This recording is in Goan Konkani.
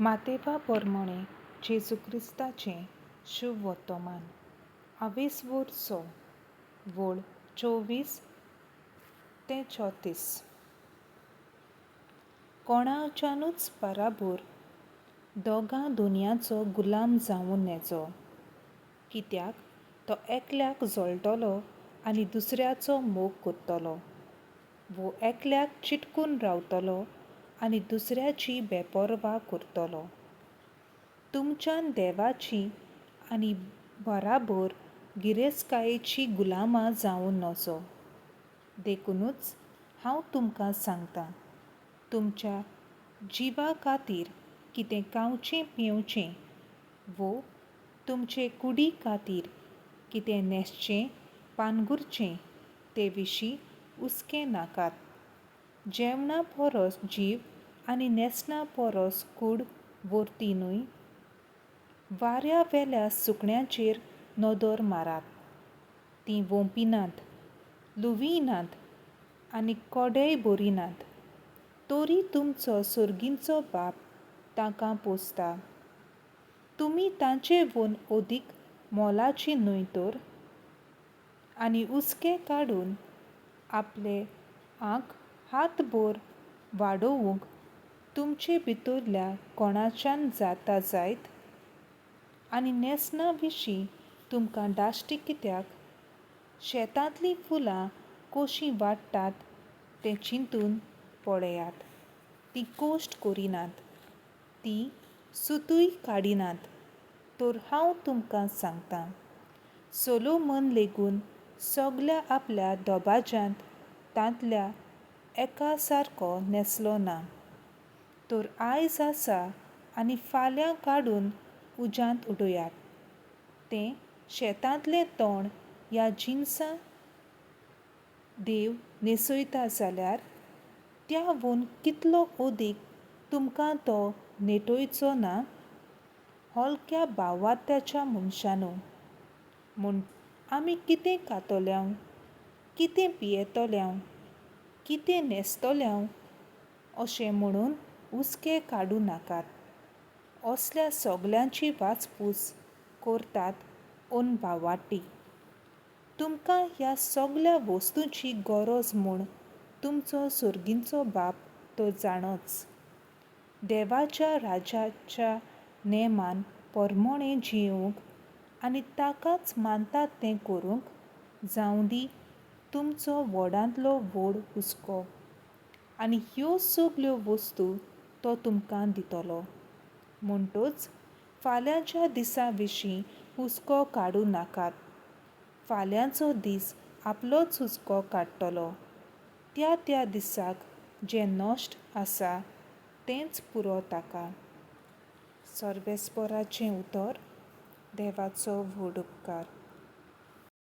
मातेवा पोरमोणें जेजू क्रिस्ताचें शुभ वर्तमान आवेसवोर सो वोळ 24 ते 34. कोणाच्यानूच बाराबोर दोगां दुनियाचो गुलाम जावूं नेजो, कित्याक तो एकल्याक जळटलो आनी दुसऱ्याचो मोग करतलो, वो एकल्याक चिटकून रावतलो आनी दुसऱ्याची बेपर्वा करतलो. तुमच्यान देवाची आनी बराबर गिरेस्तकायेची गुलामां जावूं नजो. देखुनूच हांव तुमकां सांगतां, तुमच्या जिवा खातीर कितें खावचें पिवचें वो तुमचे कुडी खातीर कितें न्हेसचें पानगुरचें ते विशीं हुस्के नाकात. जेवणा परस जीव आनी न्हेसणा परस कूड व्हरती न्हय? वाऱ्या वेल्या सुकण्यांचेर नदर मारात. तीं वोंपिनात, लुविनात आनी कोडेय भरिनात, तरी तुमचो सर्गींचो बाप तांकां पोसता. तुमी तांचे वून अदीक मोलाची न्हय तर? आनी हुस्के काडून आपले आंक हातभर वाडोवंक तुमचे भितरल्या कोणाच्यान जाता जायत? आनी न्हेसणा विशीं तुमकां धाश्टी कित्याक? शेतांतलीं फुलां कशीं वाडटात तें चिंतून पळयात. तीं कश्ट करिनात, तीं सुतूय काडिनात, तर हांव तुमकां सांगतां, सोलोमन लेगून सगल्या आपल्या दबाज्यांत तांतल्या एका सारको न्हेसलो ना. तर आयज आसा आनी फाल्यां काडून उज्यांत उडयात तें शेतांतलें तण ह्या जिनसां देव न्हेसयता जाल्यार त्या वून कितलो अदीक तुमकां तो नेटयचो ना? हलक्या भावात्याच्या मनशानू, म्हूण आमी कितें खातल्यांव, कितें पियेतल्यांव, कितें न्हेसतल्यांव अशें म्हणून हुस्के काडूं नाकात. असल्या सगल्यांची वाचपूस करतात अनभावाटी. तुमकां ह्या सगल्या वस्तूंची गरज म्हूण तुमचो सर्गींचो बाप तो जाणोच. देवाच्या राज्याच्या नेमान पोरमोणें जियोवंक आनी ताकाच मानतात तें करूंक जावं दी तुमचो व्हडांतलो व्हड हुस्को, आनी ह्यो सगल्यो वस्तू तो तुमकां दितलो. म्हणटच फाल्यांच्या दिसा विशीं हुस्को काडूं नाकात. फाल्यांचो दीस आपलोच हुस्को काडटलो. त्या त्या दिसाक जें नश्ट आसा तेंच पुरो ताका. सर्वेस्पराचें उतर. देवाचो व्हड उपकार.